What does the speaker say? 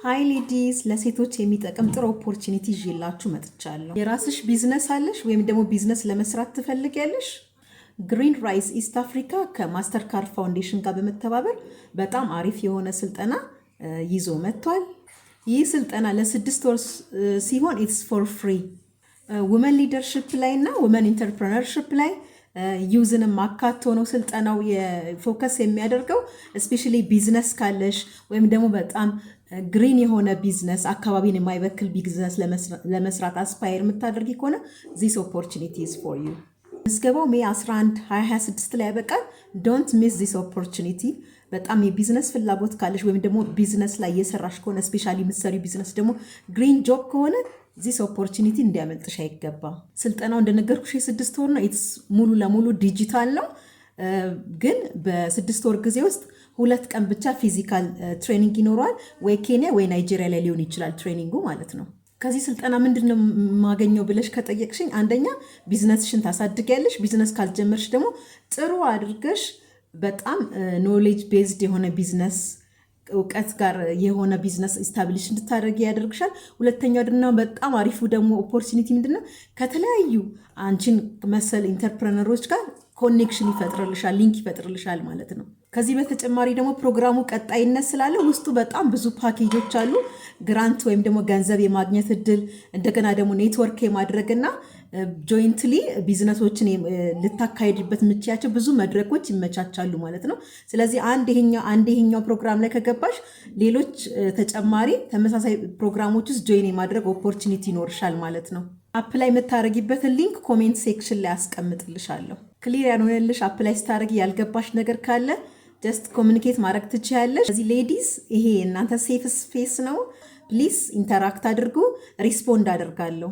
Hi ladies፣ ለሴቶች የሚጠቅም ጥሩ opportunity ይዤላችሁ መጥቻለሁ። የራስሽ ቢዝነስ አለሽ ወይም ደግሞ ቢዝነስ ለመስራት ትፈልጊያለሽ? Green Rise East Africa ከ Mastercard Foundation ጋር በመተባበር በጣም አሪፍ የሆነ ስልጠና ይዞ መጥቷል። ይህ ስልጠና ለ6 ወር ሲሆን it's for free። Women leadership ላይ እና women entrepreneurship ላይ youth ንም አካቶ ነው ስልጠናው focus የሚያደርገው። Especially ቢዝነስ ካለሽ ወይም ደግሞ በጣም green የሆነ ቢዝነስ፣ አካባቢን የማይበክል ቢዝነስ ለመስራት aspire የምታደርጊ ከሆነ this opportunity is for you። ምዝገባው May 11 2026 ላይ ያበቃል። Don't miss this opportunity። በጣም የቢዝነስ ፍላጎት ካለሽ ወይም ደግሞ ቢዝነስ ላይ እየሰራሽ ከሆነ፣ especially የምትሰሪው ቢዝነስ ደግሞ green job ከሆነ this opportunity እንዲያመልጥሽ አይገባም። ስልጠናው እንደነገርኩሽ የ6 ወር ነው። It's ሙሉ ለሙሉ ዲጂታል ነው። ግን በ6 ወር ጊዜ ውስጥ 2 ቀን ብቻ physical training ይኖረዋል። ወይ ኬንያ ወይ ናይጄሪያ ላይ ሊሆን ይችላል training ኡ ማለት ነው። ከዚህ ስልጠና ምንድን ነው የማገኘው ብለሽ ከጠየቅሽኝ፣ አንደኛ ቢዝነስሽን ታሳድጊያለሽ። ቢዝነስ ካልጀመርሽ ደግሞ ጥሩ አድርገሽ በጣም knowledge based የሆነ ቢዝነስ፣ እውቀት ጋር የሆነ ቢዝነስ establish እንድታደርጊ ያደርግሻል። ሁለተኛው ደግሞ በጣም አሪፉ ደግሞ opportunity ምንድነው? ከተለያዩ አንቺን መሰል entrepreneur ኦች ጋር connection ይፈጥርልሻል፣ link ይፈጥርልሻል ማለት ነው። ከዚህ በተጨማሪ ደግሞ ፕሮግራሙ ቀጣይነት ስላለ ውስጡ በጣም ብዙ ፓኬጆች አሉ። Grant ወይም ደግሞ ገንዘብ የማግኘት እድል፣ እንደገና ደግሞ ኔትወርክ የማድረግና jointly ቢዝነሶችን ልታካሄድበት የምትችያቸው ብዙ መድረኮች ይመቻቻሉ ማለት ነው። ስለዚህ አንድ ይሄኛው ፕሮግራም ላይ ከገባሽ ሌሎች ተጨማሪ ተመሳሳይ ፕሮግራሞች ውስጥ join የማድረግ opportunity ይኖርሻል ማለት ነው። Apply የምታደርጊበትን link comment section ላይ አስቀምጥልሻለሁ። Clear ያልሆነልሽ፣ apply ስታደርጊ ያልገባሽ ነገር ካለ just communicate ማድረግ ትችያለሽ። እዚህ ladies፣ ይሄ እናንተ safe space ነው። Please interact አድርጉ። Respond አደርጋለሁ።